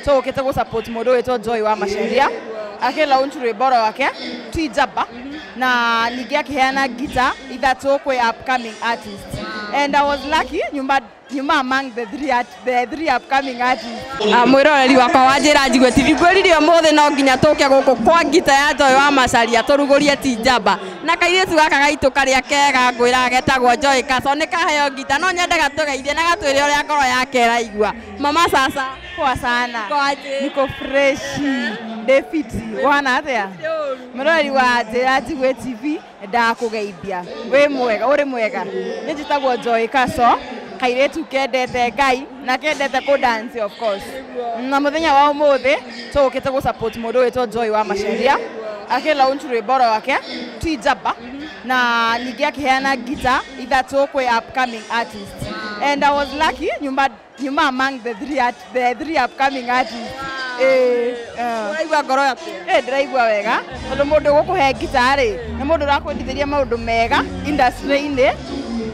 Tũũkĩte gũ support mũndũ wĩtwo Joy wa Macharia akĩ launch rwĩmbo rwake Ti Njamba, na ningĩ akĩheana ngita ithatũ kwĩ upcoming artists, and I was lucky nyuma among the three upcoming artists. Mwĩroreri wakwa wa Njĩra Njigue TV, ngwĩrire ũmũthĩ no nginya tũke gũkũ kwa ngita ya Joy wa Macharia tũrugũrie Ti Njamba, na kairĩtu gaka gaitũ karĩa kega ngwĩraga getagwo Joy Kaso nĩ kaheo ngita. No nyende gatũgeithie na gatwĩre ũrĩa ngoro yake ĩraigua. Mama, sasa? Poa sana. Kwaje? Niko freshi, ndĩ wana atĩa? Mwĩroreri wa Njĩra Njigue TV, ndakũgeithia. Wĩ mwega? Ũrĩ mwega? Nĩ njĩtagwo Joy Kaso, kairĩtu kendete Ngai na kendete kũ dance, of course. Na mũthenya wa ũmũthĩ tũũkĩte gũ support mũndũ wĩtwo Joy wa Macharia akĩ launch rwĩmbo rwake Ti Njamba, na ningĩ akĩheana ngita ithatũ kwĩ upcoming artists, and I was lucky nyuma among the three upcoming artists. Ũraigua ngoro atĩa? Ndĩraigua wega tondũ mũndũ ũgũkũhe ngita rĩ, nĩ mũndũ ũrakwendithĩria maũndũ mega industry-inĩ.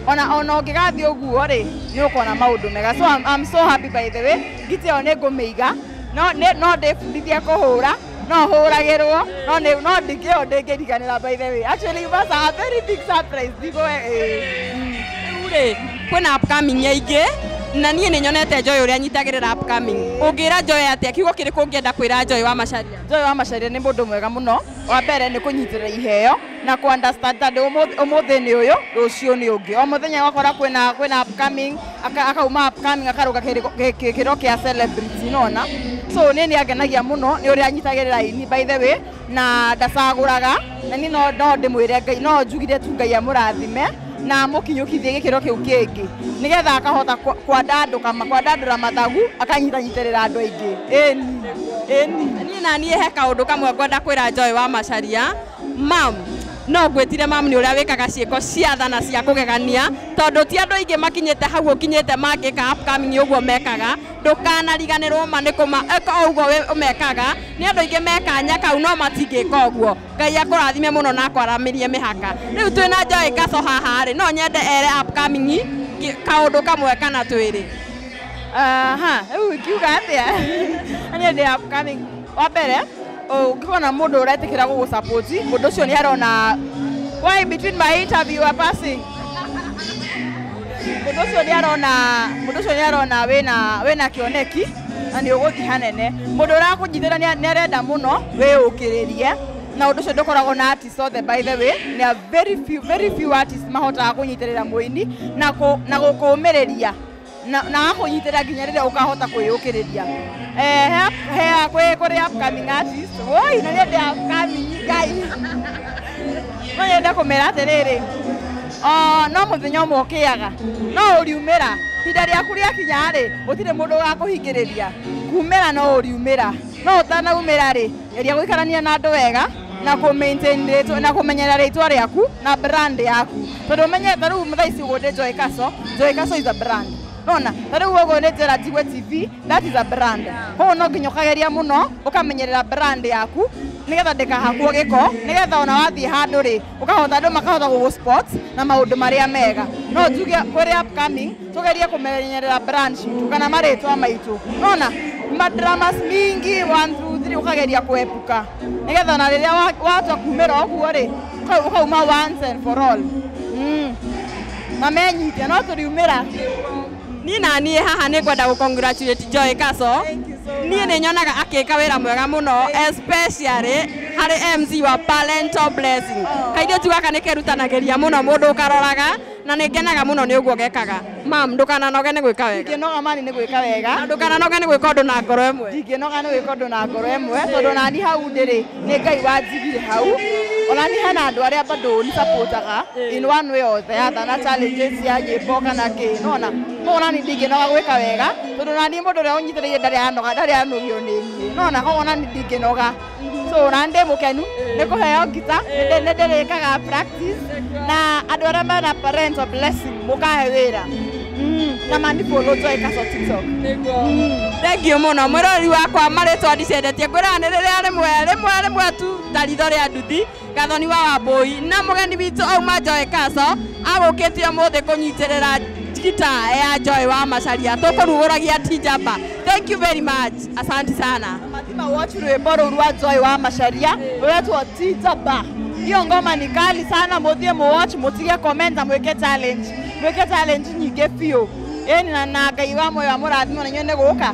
Ona ũngĩgathiĩ ũguo rĩ, nĩ ũkona maũndũ mega. So I'm so happy. By the way, ngita ĩyo nĩ ngũmĩiga, no ndĩbundithia kũhũra, no hũragĩrwo, no nĩ no ndingĩo ndĩngĩriganĩra. By the way, actually it was a very big surprise. Ndigo Rĩu rĩ, kwĩna upcoming aingĩ na niĩ nĩ nyonete Joy ũrĩa anyitagĩrĩra upcoming. Ũngĩra Joy atĩa? Kiugo kĩrĩkũ ũngĩenda kwĩra Joy wa Macharia? Joy wa Macharia nĩ mũndũ mwega mũno. Wa mbere nĩ kũnyitĩrĩra iheo na kũ understand tondũ ũmũthĩ nĩ ũyũ, rũciũ nĩ ũngĩ. O mũthenya wakora kwĩna upcoming, akauma upcoming akarũga gĩkĩro kĩa celebrity, nona. So niĩ nĩ angenagia mũno nĩ ũrĩa anyitagĩrĩra aini, by the way, na ndacagũraga. Na niĩ no ndĩmwĩre Ngai, no njugire tu Ngai amũrathime na amũkinyũkithie gĩkĩro kĩu kĩngĩ nĩgetha akahota kwandandũra mathagu, akanyitanyitĩrĩra andũ aingĩ. Ĩni, ĩni. Niĩ na niĩ he kaũndũ kamwe ngwenda kwĩra Joy wa Macharia. Mam, no ngwĩtire mam nĩ ũrĩa wĩkaga ciĩko cia tha na cia kũgegania, tondũ ti andũ aingĩ makinyĩte hau ũkinyĩte mangĩka upcoming ũguo mekaga. Ndũkanariganĩrwo ma nĩ kũma ĩka o ũguo ũmekaga. Nĩ andũ aingĩ mekanya kau no matingĩka ũguo. Ngai akũrathime mũno na akwaramĩrie mĩhaka. Rĩu twĩna Joy Kaso haha rĩ, no nyende ere upcoming kaũndũ kamwe kana twĩrĩ. Aha, rĩu ingiuga atĩa? Niĩ ndĩ upcoming. Wa mbere, ũngĩkona mũndũ ũretĩkĩra gũgũ support, mũndũ ũcio nĩ arona why between my interview are passing. Mũndũ ũcio nĩ arona wĩna kĩoneki na nĩ ũgũthiĩ hanene. Mũndũ ũrakũnyitĩra nĩ arenda mũno wĩyũkĩrĩrie, na ũndũ ũcio ndũkoragwo na artist othe. By the way, nĩ a very few artists mahotaga kũnyitĩrĩra mũini na gũkũmĩrĩria na gakũnyitĩra nginya rĩrĩa ũkahota kwĩyũkĩrĩria. He kwĩ kũrĩ upcoming artist, woi, na niĩ ndĩ upcoming, Ngai, no nyende kũmera atĩrĩrĩ, no mũthenya ũmwe ũkĩaga no ũriumĩra. Ihinda rĩaku rĩakinya rĩ, gũtirĩ mũndũ ũgakũhingĩrĩria kumĩra, no ũriumĩra. No ũtanaumĩra rĩ, geria gũikarania na andũ wega na kũ maintain rĩtwa na kũmenyerera rĩtwa rĩaku na brand yaku, tondũ ũmenye ta rĩu thaa ici ũguo ndĩ Joy Kaso. Joy Kaso is a brand. Nona ta rĩu ũguo nĩ Njĩra Njigue TV, that is a brand. Koguo no nginya ũkageria mũno ũkamenyerera brand yaku nĩgetha ndĩkahakwo gĩko, nĩgetha ona wathiĩ handũ rĩ, ũkahota, andũ makahota gũgũ spot na maũndũ marĩa mega. No njuge kũrĩ upcoming, tũgerie kũmenyerera brand citũ kana marĩtwa maitũ. Nona madramas mingi, 1 2 3, ũkageria kuepuka nĩgetha ona rĩrĩa watua kumĩra ũguo rĩ, ũkauma once and for all. Na menyite no tũriumĩra. Niĩ na niĩ haha nĩ ngwenda gũ congratulate Joy Kaso. Niĩ nĩ nyonaga akĩka wĩra mwega mũno, especially harĩ MC wa Parental Blessing. Kairĩtu gaka nĩ kerutanagĩria mũno, mũndũ ũkaroraga, na nĩ ngenaga mũno nĩ ũguo gekaga. Mam, ndũkananoge nĩ gwĩka wega. Ndingĩnoga mani nĩ gwĩka wega. Na ndũkananoge nĩ gwĩka ũndũ na ngoro ĩmwe. Ndingĩnoga nĩ gwĩka ũndũ na ngoro ĩmwe, tondũ nani hau ndĩrĩ nĩ Ngai wanjigire hau. Ona ni hena andũ arĩa bado ni supportaga in one way or the other na challenges cia nyĩmbo kana kĩ, nona. Koguo nani ndingĩnoga gwĩka wega, tondũ nani mũndũ ũrĩa ũnyitĩrĩire ndarĩ anoga, ndarĩ anogio nĩ niĩ, nona. Koguo nani ndingĩnoga. So na ndĩ mũkenu nĩ kũheo ngita, nĩ ndĩrĩkaga practice, na andũ arĩa mena Parental Blessing mũkahe wĩra na mani follow Joy Kaso TikTok. Thank you mũno, mwĩroreri wakwa. Marĩtwa ndicendetie, ngwĩraga nĩ rĩrĩa rĩmwe rĩmwe rĩmwe tu ta ritho rĩa nduthi. Gathoni wa Wambũi na mũgeni witũ auma Joy Kaso agũkĩte ũmũthĩ kũnyitĩrĩra. Gita ya Joy wa Macharia tũkũrugũragia ti njamba. Thank you very much, asante sana. Mathima watch rwĩmbo rũu rwa Joy wa Macharia rũretwo ti njamba. Hiyo ngoma ni kali sana, muthie muwatch, mutige comment na mwike challenge, mwike challenge nyingĩ biũ. Ĩni na Ngai wa muoyo amũrathime na inyuĩ nĩ gũka.